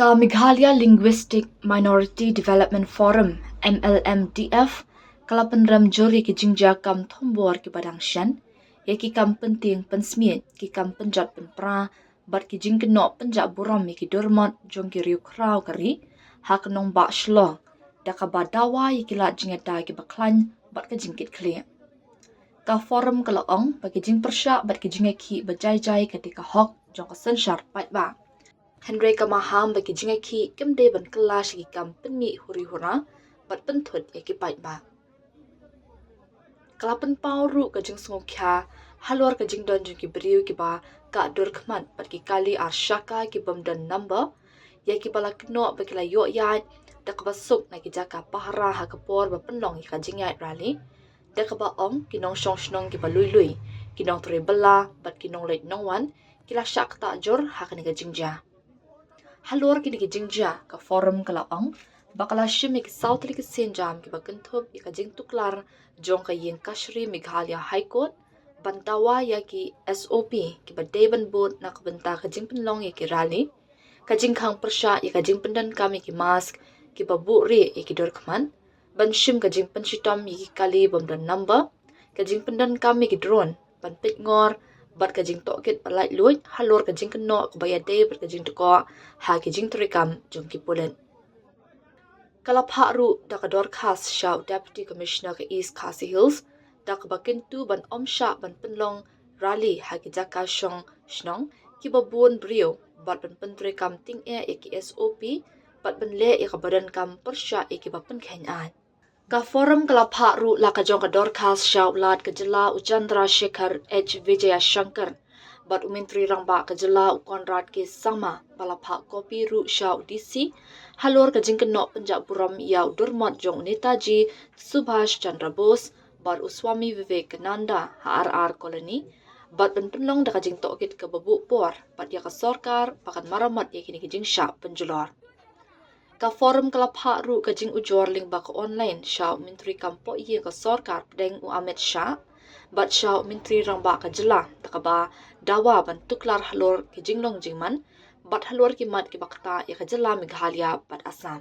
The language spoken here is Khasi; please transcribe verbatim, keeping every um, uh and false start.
Ka Meghalaya Linguistic Minority Development Forum, M L M D F, ka la pynrem jur ïa ki jingjia kam thombor kiba dang shen, ïa ki kam pyntieng pynsmiej, ki kam pynjot pynpra, bad ki jingkynnoh pynjah burom ïa ki durmot jong ki riew khraw ka ri ha ka nongbah Shillong, da kaba dawa ïa ki lad jingïada kiba khlaiñ bad ka jingkitkhlieh. Ka forum ka la ong ba ki jingpyrshah bad ki jingïakhih ba jai jai ka dei ka hok jong ka synshar paidbah. Hynrei ka maham ba ki jingïakhih kim dei ban kylla sha ki kam pynmih huri hura bad pynthut ïa ki paidbah. Ka la pynpaw ruh ka jingsngewkhia halor ka jingdon jong ki briew kiba kah dur khmat bad ki kali ar shaka ki bym don number, ïa kiba la kynnoh ba ki la ïoh ïaid da kaba suk na ki jaka pahara ha ka por ba pynlong ïa ka jingïaid rally, da kaba ong ki nongshong shnong kiba lui lui, ki nongtrei bylla bad ki nongleit nongwan ki la shah ktah jur ha kane ka jingjia. Halor kine ki jingjia, ka forum ka la ong ba ka la shim ïa ki saw tylli ki sienjam kiba kynthup ïa ka jingtuklar jong ka ïing kashari Meghalaya High Court, ban dawa ïa ki S O P kiba dei ban bud na ka bynta ka jingpynlong ïa ki rally, ka jingkhang pyrshah ïa ka jingpyndonkam ïa ki mask kiba buhrieh ïa ki dur khmat, ban shim ka jingpynshitom ïa ki kali bym don number, ka jingpyndonkam ïa ki drone ban peitngor, bad ka jingtohkit ba laitluid halor ka jingkynnoh kaba ïadei bad ka jingdkoh ha ki jingtreikam jong ki pulit. Ka la phah ruh da ka dorkhas sha u Deputy Commissioner ka East Khasi Hills, da kaba kyntu ban ym shah ban pynlong rally ha ki jaka shong shnong kiba bun briew, bad ban pyntreikam tyngeh ïa ki S O P, bad ban leh ïa kaba donkam pyrshah ïa kiba pynkheiñ aiñ. Ka forum ka la phah ruh la ka jong ka dorkhas sha u Lat ka jylla u Chandrasekhar H Vijayashankar, bad u Myntri Rangbah ka jylla u Conrad K Sangma, ba la phah kopi ruh sha u D C halor ka jingkynnoh pynjah burom ïa u durmot jong u Netaji Subhash Chandra Bose bad u Swami Vivekananda ha R R Colony, bad ban pynlong da ka jingtohkit kaba buh por bad ïa ka sorkar ba kan maramot ïa kine ki jingshah pynjulor. Ka forum ka la phah ruh ka jingujor lyngba ka online sha u Myntri kam poh ïing ka sorkar pdeng u Amit Shah, bad sha u Myntri Rangbah ka jylla, da kaba dawa ban tuklar halor ki jinglong jingman bad halor ki mat kiba ktah ïa ka jylla Meghalaya bad Assam.